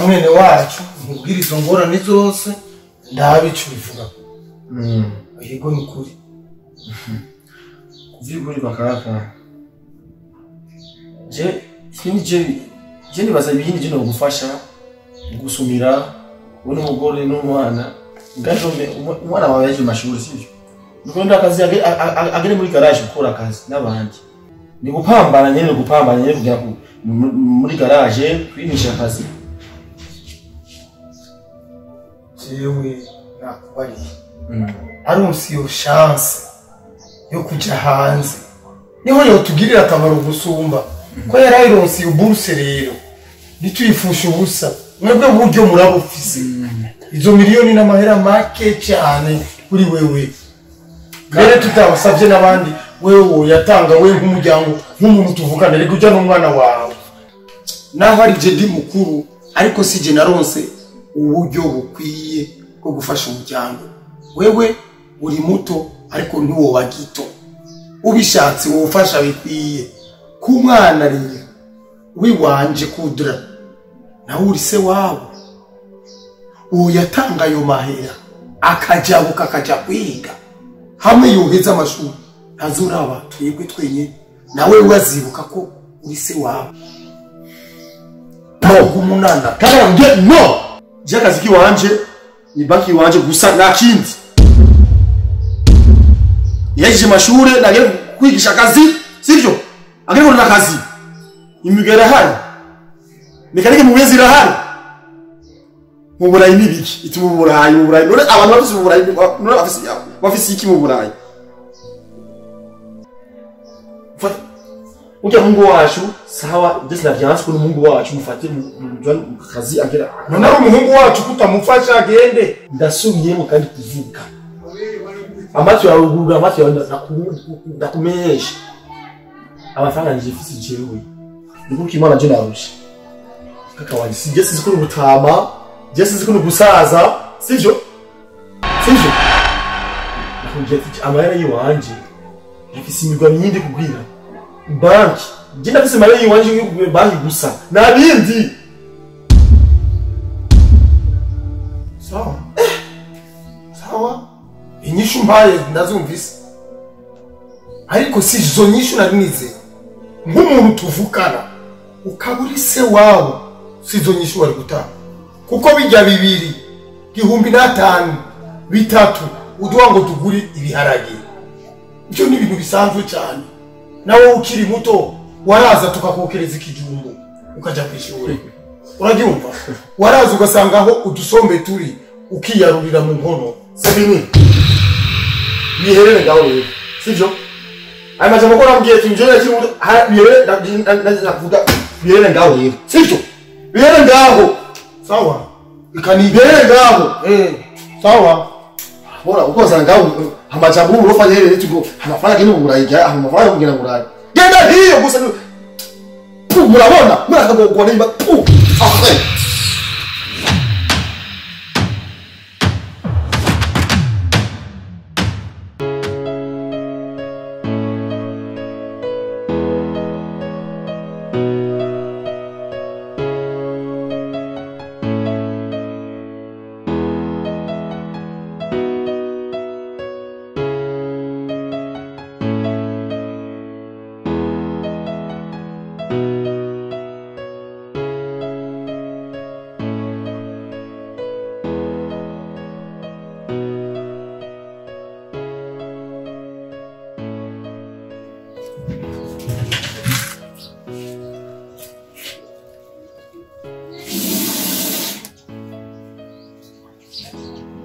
mwene wacu nkubwire izo ngorane zose ndabicu bivuga. Yego ni kuri. Kuvyukuri bakaka. Je ikindi je nibaza ibindi je no gufasha gusumira wowe n'umugore n'umwana ngajome umwana wawe yaje mashuri sivyo. Nuko akazi agere muri garage gukora akazi n'abandi. Ni gupambana nyene kugera muri garage kwimisha akazi. Jewe nakubariye. Aronse iyo chance yo kuja hanze niho yotugirira akamaro gusumba ko yarayironse iyo bourse rero nituyifusha ubusa mwebwe buryo murabufise izo miliyoni n'amahera make cyane kuri wewe mbere tutabasavye n'abandi wewe yatanga we nk'umuryango nk'umuntu tuvugana rego ujya n'umwana wawe naho ari je ndi mukuru ariko si je naronse uburyo bukwiye bwo gufasha umuryango wewe uri muto ariko ntiwoba gito ubishatse wofasha bikwiye ku mwana rero wiwanje kudra nawe uri se wabo uwo yatanga ayo mahera akajabuka akaja kwiga hamwe yoheza amashuri ntazuraba twebwe twenyine nawe wazibuka ko uri se wabo no gumunana kandi no je akazi kiwanje ni banki iwanje gusa nta kindi yaje mashure nagiye kwigisha akazi sivyo agere kubona akazi imigera irahari mekanike mu bezi irahari mu Burayi nibiki ituma mu Burayi none abantu bafise mu Burayi none bafise iki mu Burayi ujya mungu wacu sawa ndetse na violence ko mungu wacu mufate mu kazi agera none ari umuhungu wacu kutamufasha agende ndasubiyemo kandi kuvuga amatwi yawe guga amatwi yawe ndakumenyesha amafaranga njifise jewe nikuko Imana je narusha kaka wanje sije sizi ko ubutama je sizi ko gusaza sivyo sivyo nakubwiye ati amahera yiwanje ndafise imigwa myindi kugwira banki je ndafise amahera yiwanje yo banki gusa nabindi sawa sawa inyishu mbaye ndazumvise ariko si izo nyishu nari nizeye nk'umuntu tuvukana ukaba uri se wabo si izo nyishu wari gutanga kuko bijya 2 1005 3 uduha ngo tugure ibiharage ibyo ni ibintu bisanzwe cyane nawe ukiri muto waraza tukakokereza ikijumbu ukaja kwishuri urabyumva waraza ugasanga aho udusombe turi ukiyarurira mu nkono sabini biherere ngaho rero sivyo aya majambo ko nambwiye ati njye kiri muto biherere ndavuga biherere ngaho rero sivyo biherere ngaho sawa ikani biherere ngaho sawa bora ukoza ngaho amajambo urofa yerere tugo amafaranga ni Burayi ja amafaranga kugira Burayi genda hiyo gusa murabona murakagogwa nimba après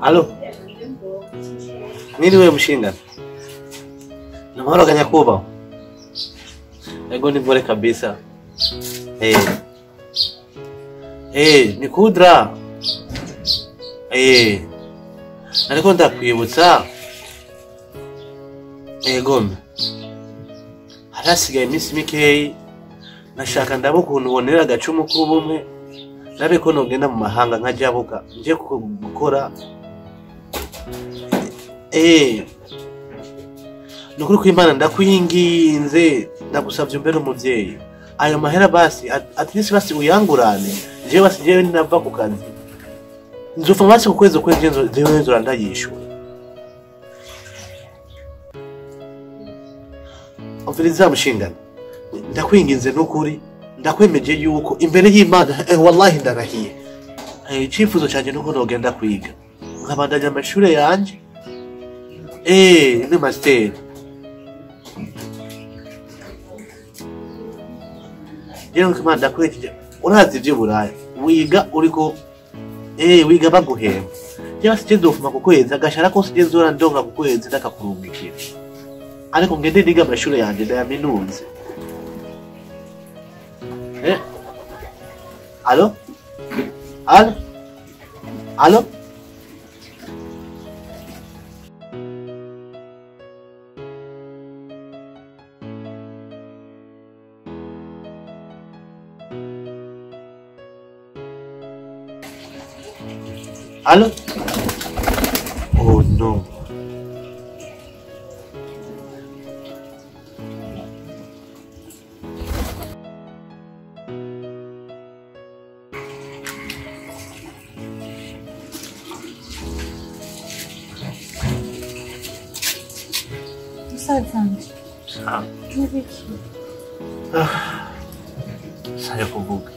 Alo. Niriwe mushinga. Namahoro kanyakuba. Ego ni bore kabisa. Ni Kudra. Nariko ndakwibutsa. Gome. Harasigaye iminsi mikeyi. Nashaka ndabo ukuntu ubonera agacumu k'ubumwe. Nabe ko nogenda mu mahanga nkajabuka nje gukora. Nukuri kw'Imana ndakwinginze ndagusavye umbere umuvyeyi ayo mahera basi at least basi uyangurane Jewe sijewe ninava ku kazi. Nzofa basi ku kwezi kwezi jewe nzora ndayishura. Umviriza mushingana. Ndakwinginze n'ukuri, ndakwemeje yuko imbere y'Imana wallahi ndarahiye. Icifuzo canje nuko nogenda kwiga. Nkabandanya amashure yanje. Ni master. Jewe nk'Imana ndakwejeje. Urazi ivy'Uburaya. Wiga uriko wiga baguhemba. Jewe sije nzofuma ku kwezi, agashara kose je nzora ndonka ku kwezi ndakakurungikira. Ariko ngende niga amashure yanje ndayaminuze. Alo? Alo? Alo? Alo? Oh no. Musaza n'ibiki? Saya kuvuga.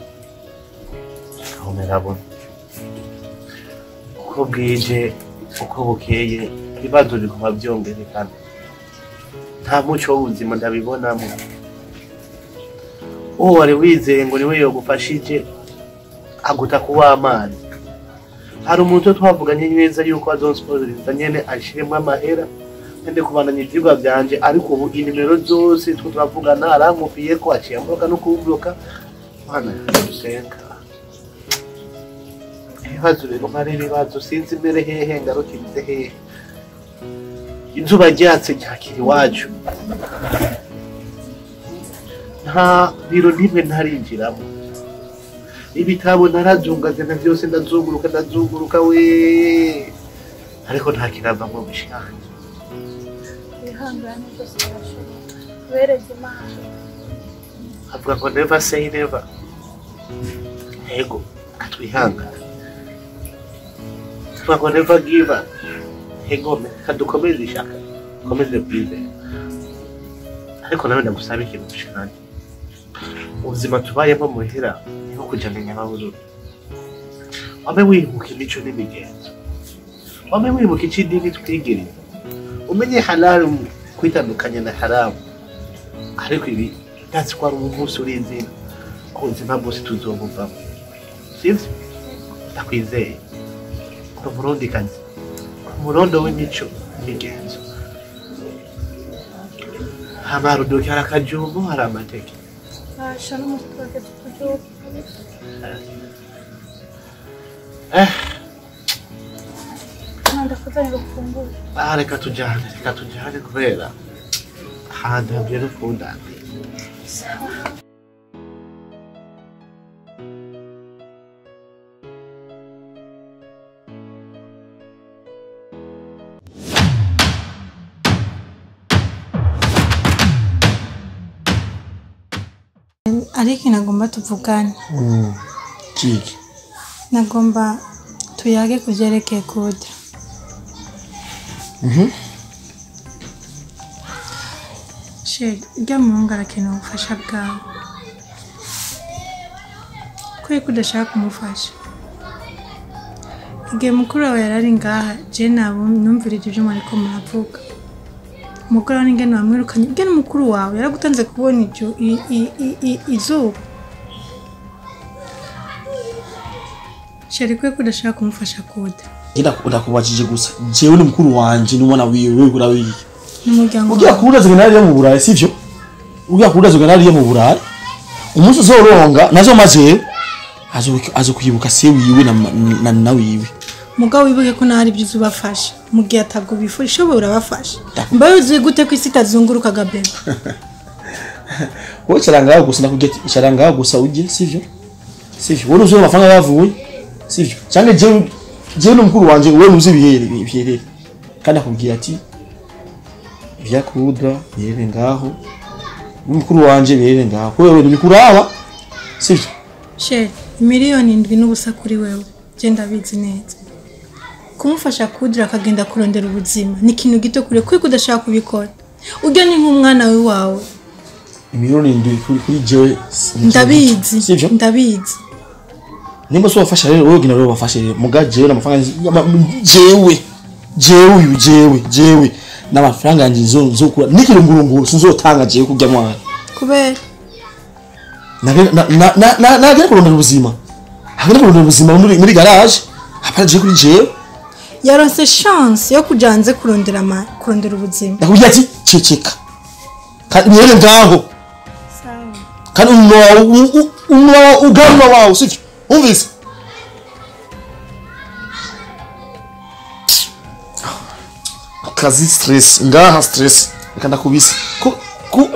Aho merabona. Uko bwije, uko bukeye, ibibazo biguma byongerekana. Nta muco w'ubuzima ndabibonamo. Uwo wari wizeye ngo niwe yogufashije, aguta kuwa amazi. Hari umuntu twavuganye neza yuko azonsponsoreza nyene ashiremo amahera, nende kubandanya ivyigwa vyanje, ariko ubu inimero zose two turavugana arankupiye ko aciye ambloka no kumbloka. Mana dusenga. Ibibazo biguma ari ibibazo, sinzi imbere hehe ngarukirize hehe. Izuba ryatse ryakira iwacu. Nta biro nimwe ntarinjiramo. Ibitabo narazungaze na vyose ndazunguruka ndazunguruka we. Ariko nta kiravamwo bishanje. Ihangane byose birashoboka. Bereze Imana. Avuga ngo never say never. Ego, katwihangane. Avuga ngo never give up. Ego, kadukomeze ishaka. Dukomeze kwizera. Ariko nawe ndagusaba ikintu bishanje. Ubuzima tubayemo muhira niho kujana inyamaburu. Wame wibuka imico n'imigenzo. Wame wibuka ico idini twigiriza. Umenye halal kwitandukanya na haramu. Ariko ibi ndazi ko ari umunsi urizina. Ubuzima bwose tuzobuvamo. Sivyo? Ndakwizeye. Uri umurundikazi. Umurondo w'imico n'imigenzo. Hama hari uduki, hari akajumbu, hari amateke. Basha n'umutwe tukujuka. Ndakuzanira ufungure. Reka tujyane kubera ahantu habye n'ukundana. Sawa. Ariko nagomba tuvugane. Kiki. Nagomba tuyage kuvyerekeye Kudra. Sheri, urya muhungu arakeneye ubufasha bwawe. Kubera ko udashaka kumufasha. Igihe mukuru wawe yarari ngaha, je numvirije ivyo mwariko muravuga. Umugore wawe n'ingene wamwirukanye, ingene mukuru wawe yaragutanze kubona izuba. Sheri, kubera ko udashaka kumufasha Kudra. Ndakubajije gusa jewe ni mukuru wanje n'umwana wiwe wewe urawiye. N'umuryango. Ugiye kuraza ngana mu Burayi sivyo? Ugiye kuraza ngana mu Burayi. Umunsi uzoronga nazo maze azo kwibuka se wiwe na na wiwe. Mugabo wibuke ko nahari ibyo uzubafasha. Mu gihe atabwo bifura ishoboye urabafasha. Mbaye uzi gute ko isi itazunguruka gabebe. Wowe icara gusa ndakubwiye ati icara ngaho gusa ujye sivyo? Sivyo. Wowe uzo amafaranga yavuye sivyo? Cyangwa jewe n'umukuru wanje wewe nuzi ibiherere. Kandi akubwira ati ivya Kudra bihere ngaho. N'umukuru wanje bihere ngaho. Wewe nibikuraba sivyo? Sheri, 7 miliyoni n'ubusa kuri wewe, je ndabizi neza. Kumufasha kudira akagenda kurondera ubuzima ni ikintu gito kure kuko udashaka kubikora. Urya ni nk'umwana wawe. 7 miliyoni kuri jewe Ndabizi. Sivyo? Ndabizi. Nimba so wafasha rero, wowe gina rero wafashe rero. Muga jewe n'amafaranga jewe jewe uyu jewe jewe n'amafaranga yanje nzokura n'ikirungurunguru sinzotanga jewe kurya mwana. Kubera? Nagere kurondera ubuzima, hagere kurondera ubuzima muri garage, hapana jewe kuri jewe. Yaronse chance yo kuja hanze kurondera ubuzima. Ndakubwira ati ceceka kandi mwere ngaho. Sawa. Kandi umunwa wawe umunwa wawe uganwa wawe, sivyo? Umvise kazi stress ngaha, stress reka ndakubise ku.